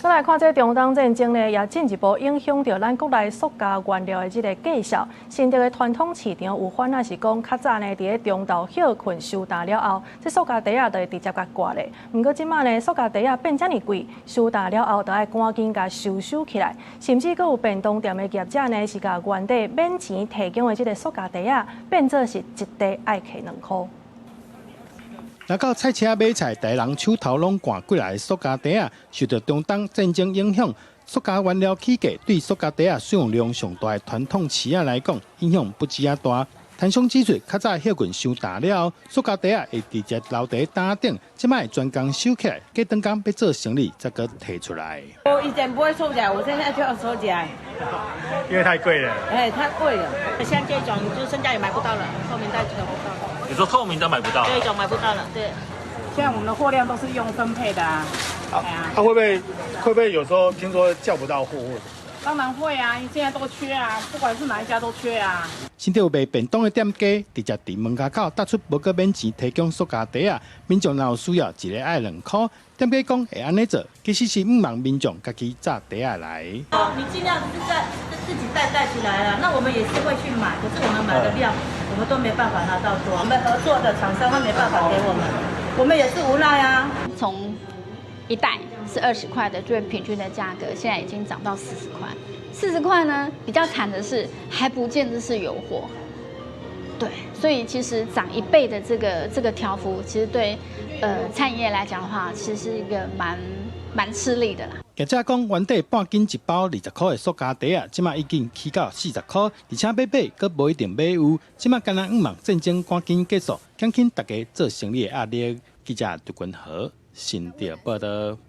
再來看這中東戰爭呢，也進一步影響著咱國內塑膠原料的這个價數。新竹的傳統市場有反映是講，較早呢，佇咧中晝歇睏收擔了後，這塑膠袋仔就會直接共掛咧。毋過這馬呢，塑膠袋仔變遮爾貴，收擔了後就愛趕緊共收收起來。甚至閣有便當店的業者呢，是共原底免錢提供的這个塑膠袋仔，變做是一袋愛計2箍。來到菜市買菜，大人手頭攏掛幾个塑膠袋仔，受著中東戰爭影響，塑膠原料起價，對塑膠袋仔使用量上大的傳統市仔來講，影響不止仔大。攤商指出，較早歇睏收擔了後，塑膠袋仔會直接留佇擔頂，這擺專工收起來，隔轉工欲做生理才閣提出來。我以前不會收起來，我現在就要收起來，因為太貴了。哎，太貴了，像這種就現在也買不到了，透明袋就買不到了。你說透明的買不到？這種買不到了，對。現在我們的貨量都是用分配的啊。啊，會不會有時候聽說叫不到貨？當然會啊，現在都缺啊，不管是哪一家都缺啊。新竹有賣便當的店家，直接佇門跤口搭出無閣免錢提供塑膠袋仔，民眾若有需要，一个愛2箍。店家講會按呢做，其實是向望民眾家己紮袋仔來。哦，你盡量是在自己帶帶起來啦。那我們也是會去買，可是我們買的量，我們都沒辦法拿到多。我們合作的廠商他沒辦法給我們，我們也是無奈啊。從一袋是20塊的最平均的價格，現在已經漲到四十塊。四十塊呢，比較慘的是還不見得是有貨。對，所以其實漲一倍的這個調幅，其實對餐飲業來講的話，其實是一個蠻吃力的啦。業者講，原底半斤一包20箍的塑膠袋仔，這馬已經起到40箍，而且欲買閣無一定買有。這馬干焦向望戰爭趕緊結束，減輕大家做生理的壓力。記者杜君和新竹報導。